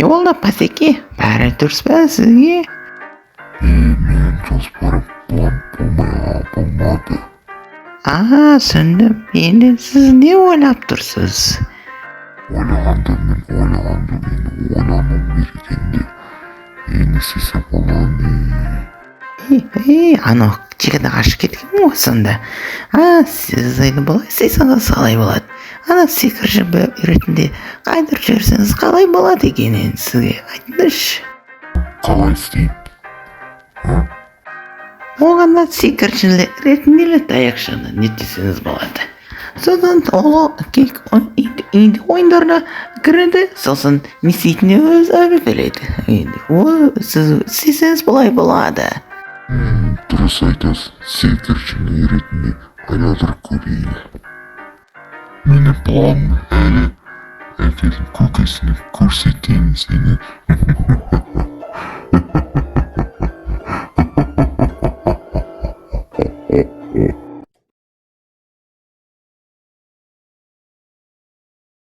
Не болды, Пасеке, бәрі дұрыс па сізге? Е, менің жоспарым, план болмай болмады. А, түсіндім. Енді сіз не ойлап тұрсыз? Ойлағанда, мен ойлағанда, енді ойлану керек. Енді не істесем болады? Ей, анау жігіт қашып кеткен ғой сонда. А, сіз енді былай істесеңіз қалай болады? Ана сиқыршы ретінде қайдырып жіберсеңіз қалай болады екен енді, сізге айтыңызшы. Қалай істеймін, а? Оған да сиқыршы ретінде таяқшаны не десеңіз болады. Содан ол енді ойындарына кіреді, сосын не істейтінін өзі біледі. Енді ол сіз істесеңіз, былай болады. Дұрыс айтасың, сиқыршыны ретінде айналдырып көрейін. Менің планым әлі, әкеліп көкесіне көрсетемін сені.